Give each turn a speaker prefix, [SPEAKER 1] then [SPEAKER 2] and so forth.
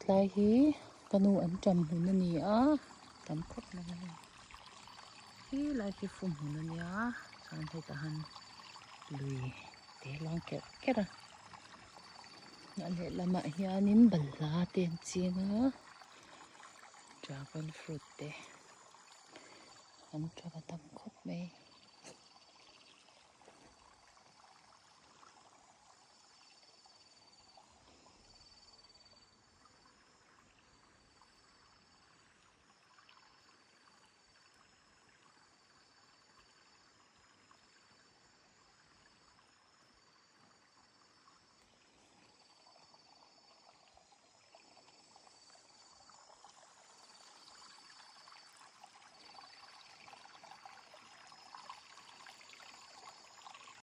[SPEAKER 1] Tlai hi ka nu anṭam hmun a ni a tam khawp mai a hei khi lai khi fu hmun a nia chuan hetah han lui te luang kerh kerh a a lehlamah hianin balhla te an ching a dragon fruit te anṭam a tam khawp mai.